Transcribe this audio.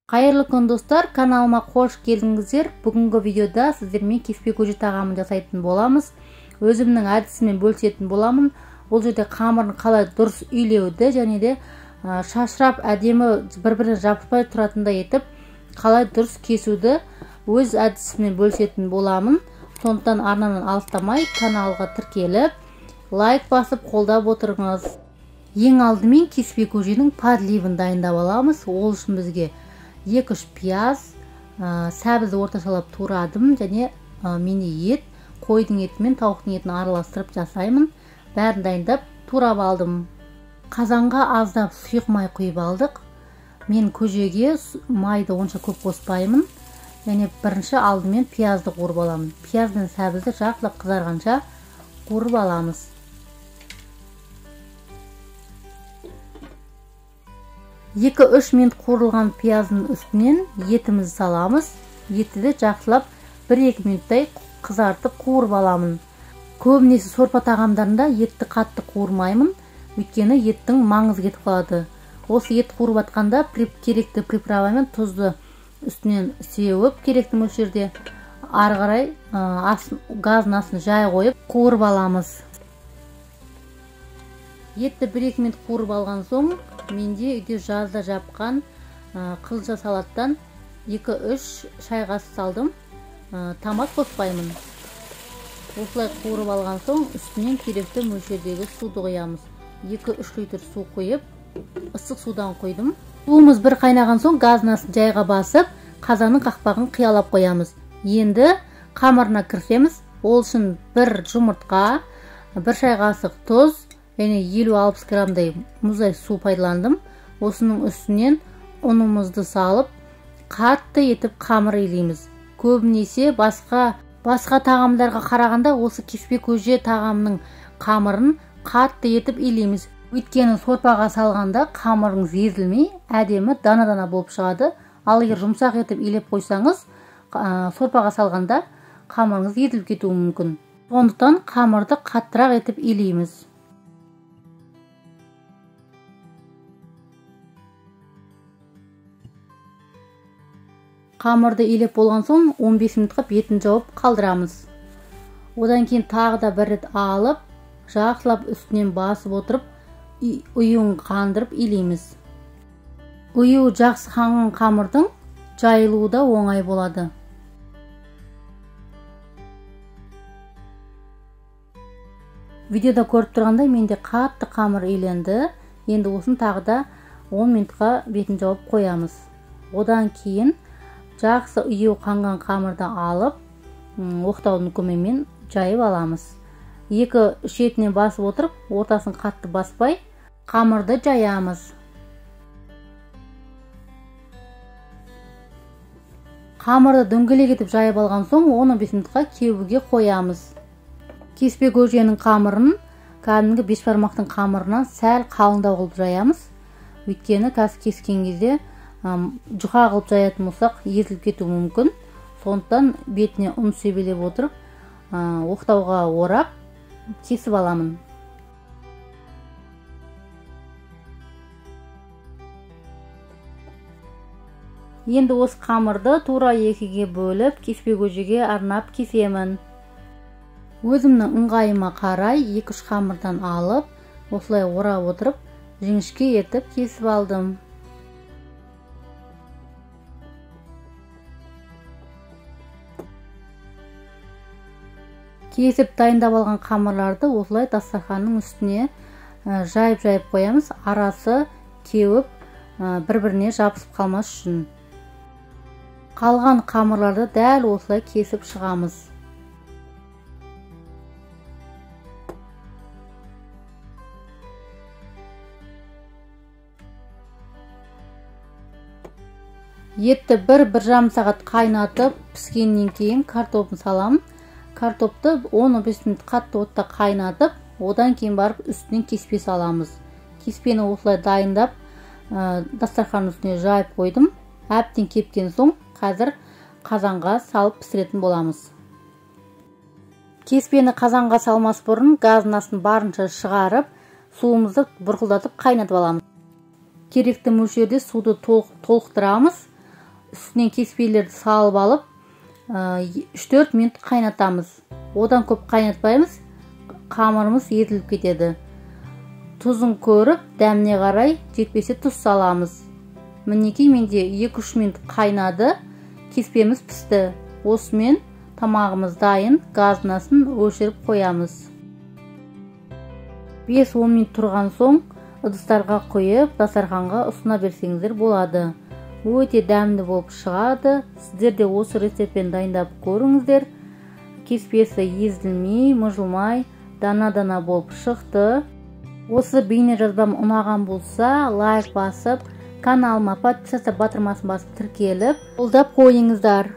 Қайырлы күн достар, каналыма қош келдіңіздер. Бүгінгі видеода сіздермен кеспе көже тағамын жасайтын боламыз. Өзімнің әдісімен бөлісетін боламын. Бұл жерде қамырын қалай дұрыс үйлеуді және де шашырап әдемі бір-біріне жабыспай тұратындай етіп қалай дұрыс кесуді өз әдісімен бөлісетін боламын. Сондықтан арнамнан алыстамай каналға тіркеліп, лайк басып қолдап отырыңыз. Ең алдымен кеспе көженің подливін дайындап аламыз. Ол үшін бізге 2-3 пияз, сәбізді орташалап турадым және менде ет, қойдың еті мен тауықтың етін араластырып жасаймын. Бәрін дайындап турап алдым. Қазанға аздап сұйық май құйып алдық. Мен көжеге майды онша көп қоспаймын. Және бірінші алдымен пиязды қуырып аламын. Пияз бен сәбізді жақсылап қызарғанша қуырып аламыз. 2-3 минут қуырылған пияздың үстінен етімізді саламыз. Етті де жақсылап 1-2 минуттай қызартып қуырып аламын. Көбінесе сорпа тағамдарында етті қатты қуырмаймын, өйткені еттің маңызы кетіп қалады. Осы ет қуырып атқанда керекті приправамен тұзды үстінен сеуіп, керекті мөлшерде ары қарай газын астын жай қойып қуырып аламыз. Етті 1-2 минут қуырып алған соң, менде үйде жазда жапқан қызылша салаттан 2-3 шай қасық салдым. Томат қоспаймын. Осылай қуырып алған соң үстінен керекті мөлшердегі суды құямыз. 2-3 литр су құйып, ыстық судан құйдым. Суымыз бір қайнаған соң газын астын жайға басып, қазанның қақпағын қиялап қоямыз. Енді қамырына кірісеміз. Ол үшін 1 жұмыртқа, 1 шай қасық тұз және 50-60 граммдай мұздай су пайдаландым. Осының үстінен ұнымызды салып, қатты етіп қамыр илейміз. Көбінесе басқа тағамдарға қарағанда осы кеспе көже тағамының қамырын қатты етіп илейміз. Өйткені сорпаға салғанда қамырыңыз езілмей, әдемі дана-дана болып шығады. Ал егер жұмсақ етіп илеп қойсаңыз, сорпаға салғанда қамырыңыз езіліп кетуі мүмкін. Сондықтан қамырды қаттырақ етіп илейміз. Қамырды илеп болған соң 15 минутқа бетін жауып қалдырамыз. Одан кейін тағы да бір рет алып, жақсылап үстінен басып отырып, ұюын қандырып илейміз. Ұюы жақсы қанған қамырдың жайылуы да оңай болады. Видеода көріп тұрғандай менде қатты қамыр иленді. Енді осын тағы да 10 минутқа бетін жауып қоямыз. Одан кейін жақсы ұю қанған қамырды алып, оқтаудың көмегімен жайып аламыз. Екі шетінен басып отырып, ортасын қатты баспай, қамырды жаямыз. Қамырды дөңгелек етіп жайып алған соң 10-15 минутқа кебуге қоямыз. Кеспе көженің қамырын кәдімгі бешбармақтың қамырынан сәл қалыңдау қылып жаямыз. Өйткені қазір кескен кезде жұқа қылып жаятын болсақ, езіліп кетуі мүмкін. Сондықтан бетіне ұн себелеп отырып, оқтауға орап кесіп аламын. Енді осы қамырды тура екіге бөліп, кеспе көжеге арнап кесемін. Өзімнің ыңғайыма қарай 2-3 қамырдан алып, осылай орап отырып, жіңішке етіп кесіп алдым. Кесіп дайындап алған қамырларды осылай дастарханның үстіне жайып-жайып қоямыз. Арасы кеуіп, бір-біріне жабысып қалмас үшін. Қалған қамырларды дәл осылай кесіп шығамыз. Етті 1-1,5 сағат қайнатып, піскеннен кейін картопын саламын. Картопты 10-15 минут қатты отта қайнатып, одан кейін барып үстінен кеспе саламыз. Кеспені осылай дайындап, дастарханның үстіне жайып қойдым. Әбден кепкен соң қазір қазанға салып пісіретін боламыз. Кеспені қазанға салмас бұрын газын астын барынша шығарып, суымызды бұрқылдатып қайнатып аламыз. Керекті мөлшерде суды толықтырамыз. Үстінен кеспелерді салып алып, 3-4 минут қайнатамыз. Одан көп қайнатпаймыз, қамырымыз езіліп кетеді. Тұзын көріп, дәміне қарай жетпесе тұз саламыз. Мінекей менде 2-3 минут қайнады, кеспеміз пісті. Осымен тамағымыз дайын, газынасын өшіріп қоямыз. 5-10 минут тұрған соң ыдыстарға құйып, дастарханға ұсына берсеңіздер болады. Өте дәмді болып шығады. Сіздер де осы рецептпен дайындап көріңіздер. Кеспесі езілмей, мұжылмай, дана-дана болып шықты. Осы бейне жазбам ұнаған болса, лайк басып, каналыма подписаться батырмасын басып тіркеліп, қолдап қойыңыздар.